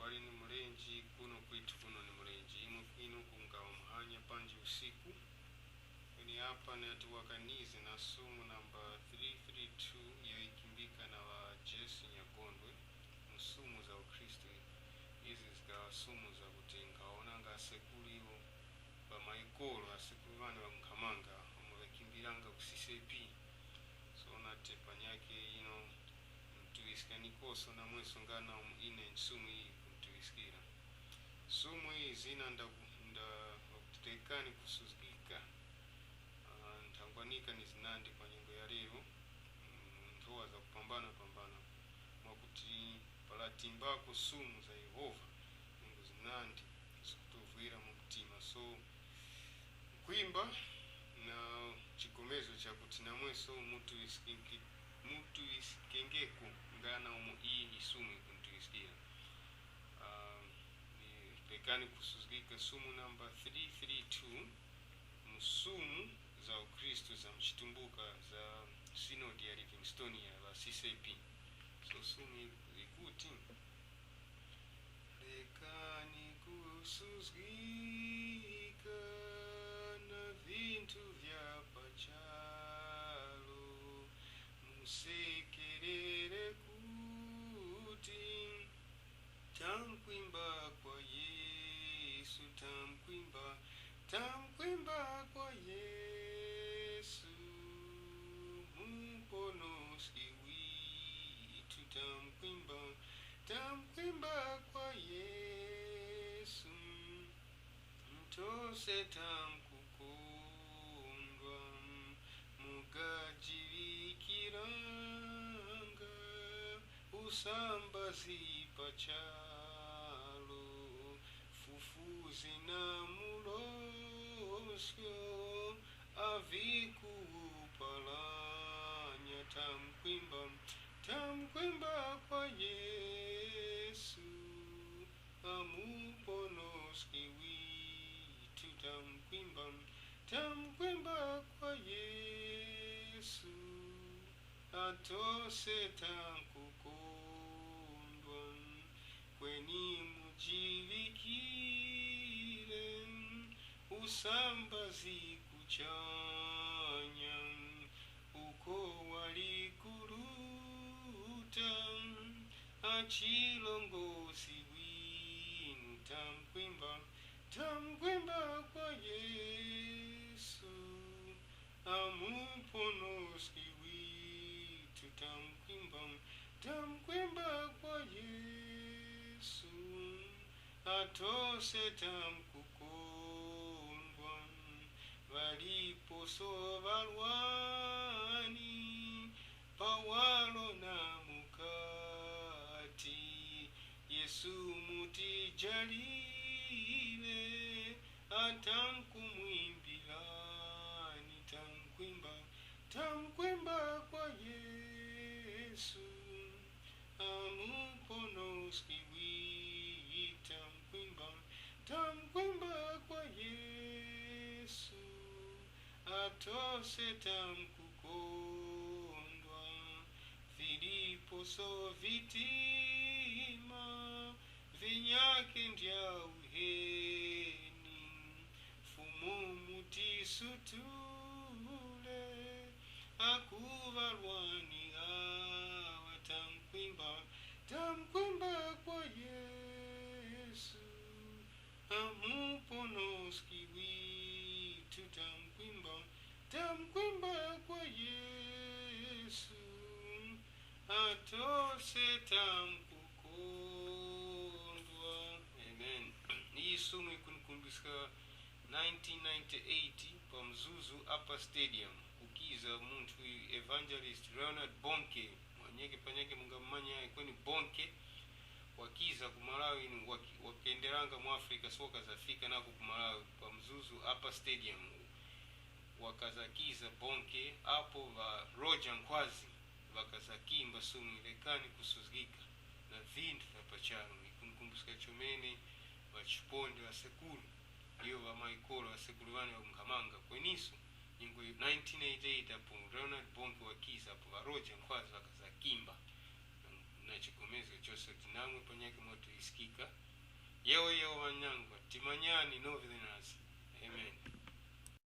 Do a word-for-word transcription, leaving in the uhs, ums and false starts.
Uli ni mulenji, kuno kwitu kuno ni mulenji. Imwe inu kungawa muhanya panji usiku. Kweni apa nati wakanize na sumu namba three three two, iyo ikimbika na ŵa Jesse Nyagondwe, mu sumu za ukhristu. Izi zikaŵa sumu zakuti nkhawonanga asekuru iwo pa maikolo, asekuru ŵane ŵakunkhamanga, omwe ŵakimbiranga ku C C P. So nati panyakhe ino, mtuŵiskanikonso namweso ngana umo ine nsumu iyi kuntuŵiskira. Sumu iyi zina ndaku-, nda-, wakuti rekani kusuzgika. Ah, nthangwanika ni zinandi pa nyengo ya lero, mm, nthowa zakupambana-pambana, mwakuti palatimbako sumu za Yehova, nyengo zinandi zikutovwera mu mtima. So, nkhwimba na chigomezo chakuti namweso mutuŵiskenge-, mutuŵiskengeko ngana umo iyi ni sumu yikuntuŵiskira. Ah, ni rekani kusuzgika, sumu namba three three two, mu sumu za ukhristu za mchitumbuka za Sinodi ya Livingstonia la C C P. So sumu yikuti, rekani kusuzgika na vinthu vya pachalo, musekerere kuti tamkwimba kwa Yesu, tamkwimba, tamkwimba kwa Yesu, muponoski witu, tamkwimba, tamkwimba kwa Yesu. Ntose tamkukondwa, mukajiŵikiranga usambazi pachalo, fufuzi na mulosko avikuwupalanya, tamkwimba, tamkwimba kwa Yesu. Amuponoski witu, tamkwimba, tamkwimba kwa Yesu. Atose tamkukondwa, kweni mujiŵikire usambazi kuchanya, uko wali kuruta achilongozi winu, tamkwimba, tamkwimba kwa Yesu. Amuponoski witu, tamkwimba, tamkwimba kwa Yesu. Atose tamkukondwa, ŵaliposo ŵarwani pawaro na mukati. Yesu mutijalire, atamkumwimbirani, tamkwimba, tamkwimba kwa Yesu. Amuponoski witu, tamkwimba, tamkwimba kwa Yesu. Atose tamkukondwa, viliposo vitima vinyakhe ndya uheni. Fumu mutisutule, akuŵarwani awa, tamkwimba, tamkwimba kwa Yesu. Amuponoski witu, tamkwimba, tamkwimba kwa Yesu. Atose tamkukondwa. Amen. Iyi sumu yikunikumbusika nineteen ninety-eight pa Mzuzu Upper Stadium, kukiza munthu uyu, Evangelist Leonard Bonke, mwanyeke panyake mungamumanya, kweni Bonke wakiza ku Malawi, ni waki-, wakenderanga mu Africa, so wakazafika nako ku Malawi pa Mzuzu Upper Stadium. Wakazakiza Bonke apo ŵa Roger Nkhwazi ŵakazakimba sumu, rekani kusuzgika na vinthu vya pachalo. Ikunikumbuska chomene ŵachipondi ŵasekuru, iwo ŵamaikolo ŵasekuru ŵane ŵakunkhamanga. Kweniso, nyengo nineteen eighty-eight apo Leonard Bonke wakiza, apo ŵa Roger Nkhwazi ŵakazakimba na, na chigomezgo Yesu tinamwe panyakhe mwatuyiskika. Yewo yewo ŵanyangwa, timanyani novi linasi.